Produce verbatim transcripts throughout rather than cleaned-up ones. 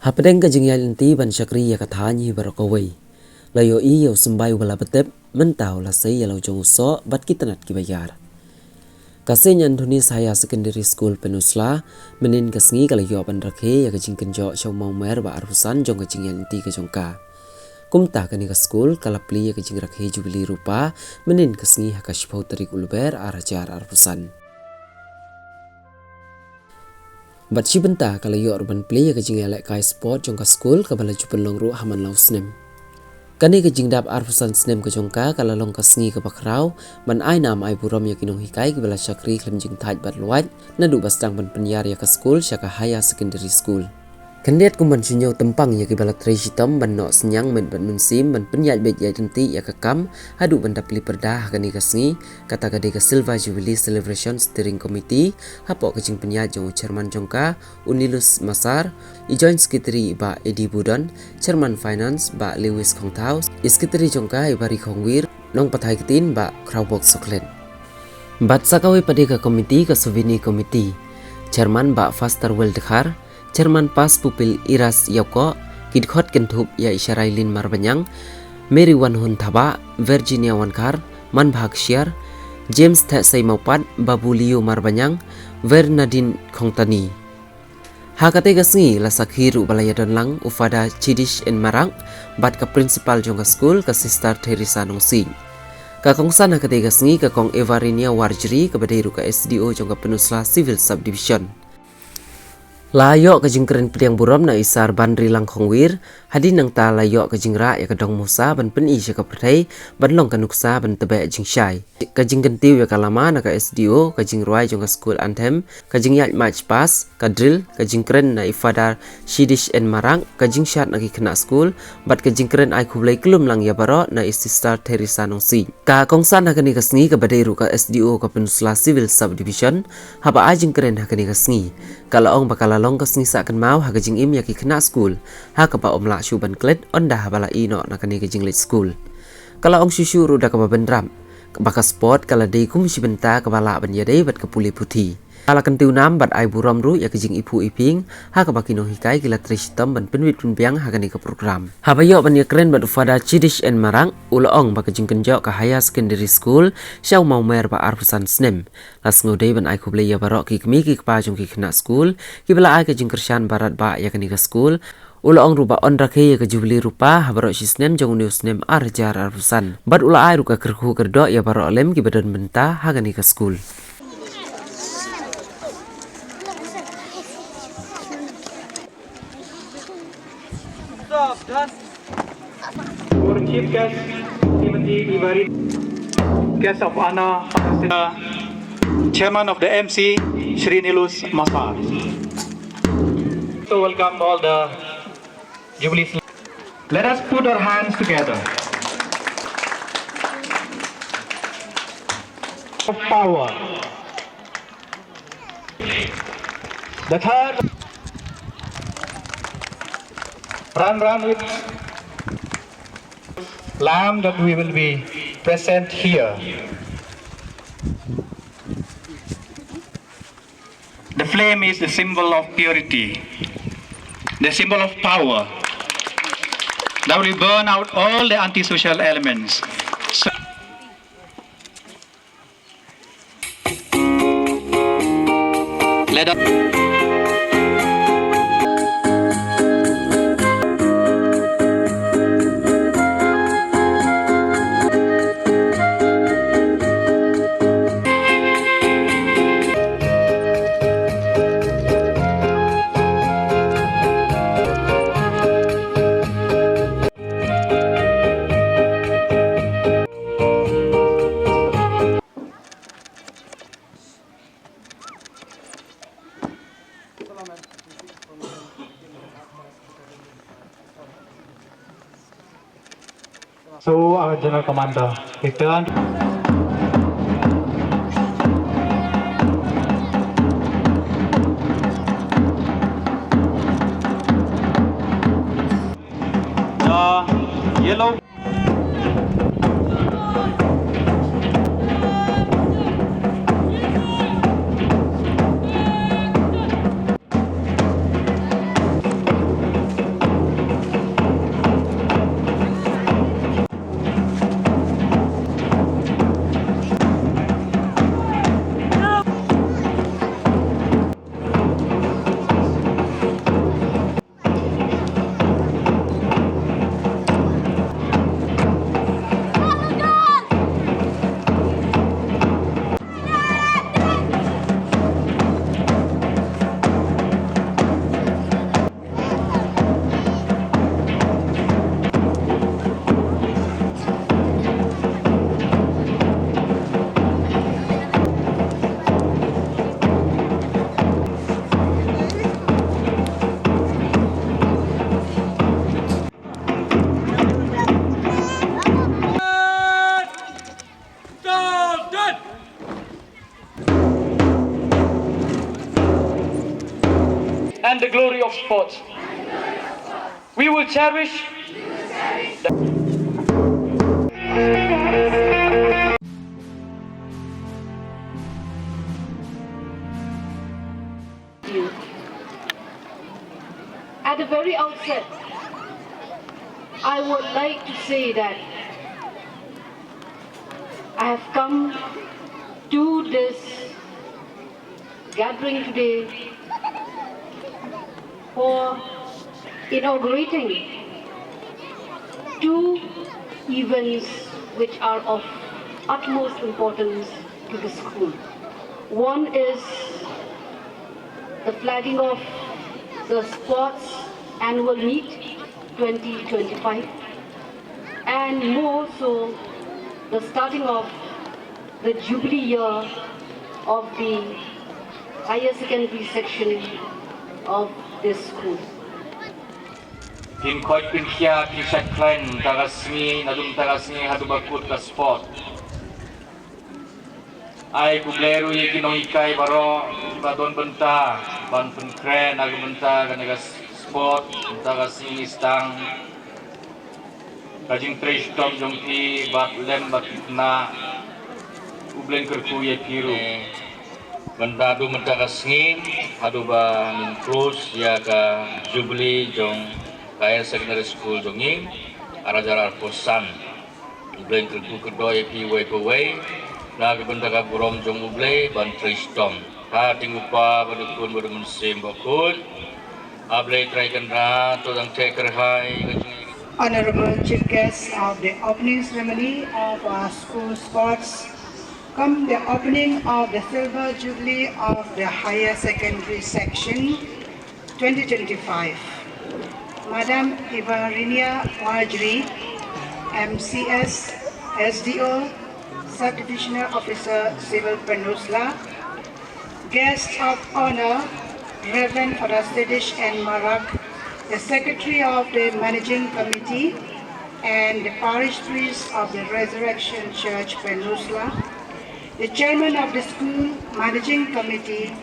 Hapdeng ka jingïaid lynti ban shakri ïa ka thaiñ hi baroh kawei, la ïohi ïa u symbai uba la btep, mynta u la sei ïa la u jong u soh bad ki tnat kiba ïar. Ka Saint Anthony's Higher Secondary School Pynursla mynhynnin ka sngi ka la ïoh ban rakhe ïa ka jingkynjoh sha u mawmer ba arphew san jong ka jingïaid lynti ka jong ka. Kumta kane ka skul ka la plie ïa ka jingrakhe Jubilee Rupa mynhynnin ka sngi ha ka shiphew tarik u Lber ar hajar arphew san. Bad shi bynta ka la ïoh ruh ban plie ïa ka jingïalehkai sport jong ka skul kaba la ju pynlong ruh ha man la u snem. Kane ka jingdap arphew san snem ka jong ka ka la long ka sngi kaba khraw ban ai nam ai burom ïa ki nonghikai kiba la shakri khlem jingthait bad luid naduh ba sdang ban pynïar ïa ka skul sha ka higher secondary school. Khyndiat kum ban shu ñiew tympang ïa kiba la trei shitom ban noh synñiang met bad mynsiem ban pynïaid beit ïaid ryntih ïa ka kam haduh ban da plie pyrda ha kane ka sngi, kata ka dei ka Silver Jubilee Celebration Steering Committee hapoh ka jingpynïaid jong u chairman jong ka, u Nilus Masar, i Joint Secretary i Bah Eddie Budon, Chairman Finance Bah Lewis Khongthaw, i Secretary jong ka i Bah Ri Khongwir, Nongpathai Ktien Bah Khrawbok Soklet. Bad sa kawei pat de ka committee, ka Souvenir Committee, Chairman Bah Faster Weldekhar, Chairman Pas Pupil Iras Yaukoh, ki dkhot kynthup ïa i Sharailin Marbaniang, Mary Wanhun Thabah, Virginia Wankhar, Manbha Ksiar, James Thehsei Mawpat, Babu Liu Marbaniang, Ver Nadine Khongtani. Ha katei ka sngi la sakhi ruh ba la ïadon lang u Father Chidish N Marak bad ka principal jong ka skul, ka Sister Theresa Nongsiej. Ka kongsan ha katei ka sngi ka Kong Evarinia Warjri kaba dei ruh ka S D O jong ka Pynursla Civil Subdivision. La ïoh ka jingkren pdiang burom na i Sar Banrilang Khongwir, hadien nangta la ïoh ka jingrah ïa ka dong Musa ban pyni sha ka pyrthei ban long ka nuksa ban tbeh jingshai. Ka jingkyntiew ïa ka lama na ka S D O, ka jingrwai jong ka school anthem, ka jingïaid march past, ka drill, ka jingkren na i Father Chidish N Marak, ka jingshad na ki khynnah skul, bad ka jingkren ai khublei kyllum lang ïa baroh na i Sister Theresa Nongsiej. Ka kongsan ha kane ka sngi kaba dei ruh ka S D O ka Pynursla Civil Subdivision, haba ai jingkren ha kane ka sngi, ka la ong ba ka la long ka sngi sah kynmaw ha ka jingim ïa ki khynnah skul, ha kaba ym lah shuh ban klet ynda haba la ïehnoh na kane ka jingleit skul. Ka la ong shuh shuh ruh da kaba bynrap ba ka sport ka la dei kum shi bynta kaba lah ban ïadei bad ka pule puthi. Ka la kyntiew nam bad ai burom ruh ïa ka jingiphuh iphieng ha kaba ki nonghikai ki la trei shitom ban pynwit pynbiang ha kane ka program. Haba ïoh ban ïakren bad u Father Chidish N Marak, u la ong ba ka jingkynjoh ka Higher Secondary School sha u mawmer ba arphew san snem, la sngewdei ban ai khublei ïa baroh ki kmie ki kpa jong ki khynnah skul kiba la ai ka jingkyrshan ba radbah ïa kane ka skul. U la ong ruh ba yn rakhe ïa ka Jubilee Rupa ha baroh shi snem jong une u snem ar hajar arphew san. Bad u la ai ruh ka kyrkhu kyrdoh ïa baroh lem kiba don bynta ha kane ka skul. For chief guest, Srimati Ivari, guest of honor, Chairman of the M C, Shri Nilus Masar. So welcome all the Jubilee. Let us put our hands together. Of power. The third run, run with lamb that we will be present here. The flame is the symbol of purity, the symbol of power that will burn out all the antisocial elements. So, let us So, our General Commander returned. The yellow sports. We will cherish you. At the very outset, I would like to say that I have come to this gathering today for inaugurating two events which are of utmost importance to the school. One is the flagging of the sports annual meet twenty twenty-five, and more so the starting of the jubilee year of the higher secondary section of this school. Phin khot phin khia phin sait khlaiñ mynta ka sngi, naduh mynta ka sngi haduh ba kut ka sport. Ai khublei ruh ïa ki nonghikai baroh kiba don bynta ban pynkhreh na ka bynta kane ka sport mynta ka sngi. Sdang ka jingtrei shitom jong phi bad lem bad khynnah. U Blei un kyrkhu ïa phi ruh. Mynta haduh mynta ka sngi haduh ba ngin close ïa ka jubilee jong ka higher secondary school jong ngi, ar hajar arphew san. U Blei un kyrkhu kyrdoh ïa phi uwei pa uwei na ka bynta ka burom jong U Blei ban trei shitom. Ha ka kyrteng U Kpa bad U Khun bad U Mynsiem Bakhuid. A Blei Trai Kynrad, to dang theh kyrhai ka jingim. Honorable Chief Guest of the opening ceremony of our school sports, cum the opening of the Silver Jubilee of the Higher Secondary Section twenty twenty-five, Madam Ivarinia Marjorie, M C S, S D O, Sub-Divisional Officer, Civil Peninsula, Guest of honor, Reverend Father Sedish N Marak, the Secretary of the Managing Committee and the Parish Priest of the Resurrection Church Peninsula, the Chairman of the School Managing Committee,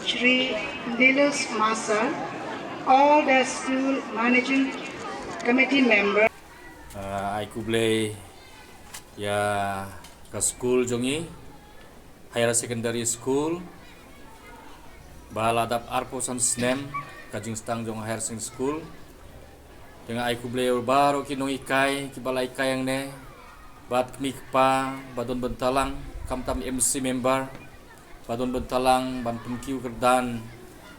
Shri Nilus Masar, all the School Managing Committee members. Uh, ai khublei ïa ka school jong ngi, Higher Secondary School, ba la dap arphew san snem ka jingsdang jong Higher Secondary School. Te nga ai khublei ïa baroh ki nonghikai kiba la hikai hangne, bad kmie kpa ba don bynta lang, khamtam M C member ba don bynta lang ban pynkiew kyrdan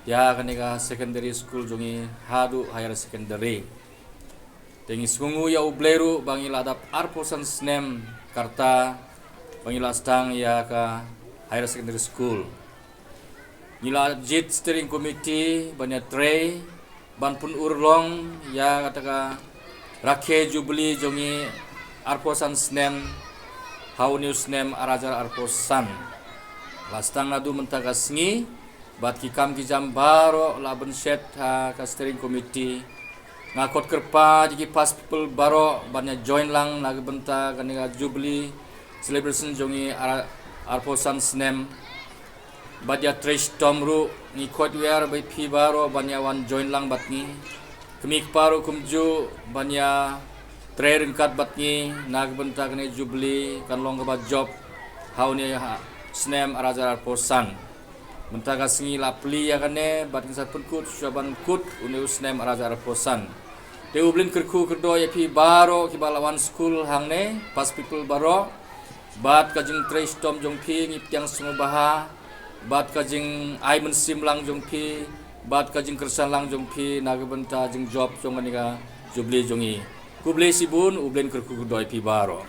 ïa kane ka secondary school jong ngi haduh higher secondary. Te ngi sngewnguh ïa U Blei ruh ba ngi la dap arphew san snem ka rta ba ngi la sdang ïa ka higher secondary school. Ngi la jied steering committee ban ïatrei ban pynurlong ïa kata ka rakhe jubilee jong ngi arphew san snem ha une u snem ar hajar arphew san. La sdang naduh mynta ka sngi bad ki kam ki jam baroh la bynshet ha ka steering committee. Nga khot kyrpad ïa ki past pupil baroh ban ïa join lang na ka bynta kane ka jubilee celebration jong ngi ar, arphew san snem. Bad ïa trei shitom ruh ngi khot wer bad phi baroh ban ïa wan join lang bad ngi. Kmie kpa ruh kumjuh ban ïa trei ryngkat bad ngi na ka bynta kane jubilee kan long kaba jop ha une u snem ar hajar arphew san. Mynta ka sngi la plie ïa kane bad ngin sa pynkut shuwa ban kut une u snem ar hajar arphew san. Te U Blei un kyrkhu kyrdoh ïa phi baroh kiba la wan skul hangne, past pupil baroh. Bad ka jingtrei shitom jong phi ngi pdiang sngewbha. Bad ka jingai mynsiem lang jong phi, bad ka jingkyrshan lang jong phi na ka bynta jingjop jong kane ka jubilee jong ngi. Khublei shibun, U Blei un kyrkhu kyrdoh ïa phi baroh.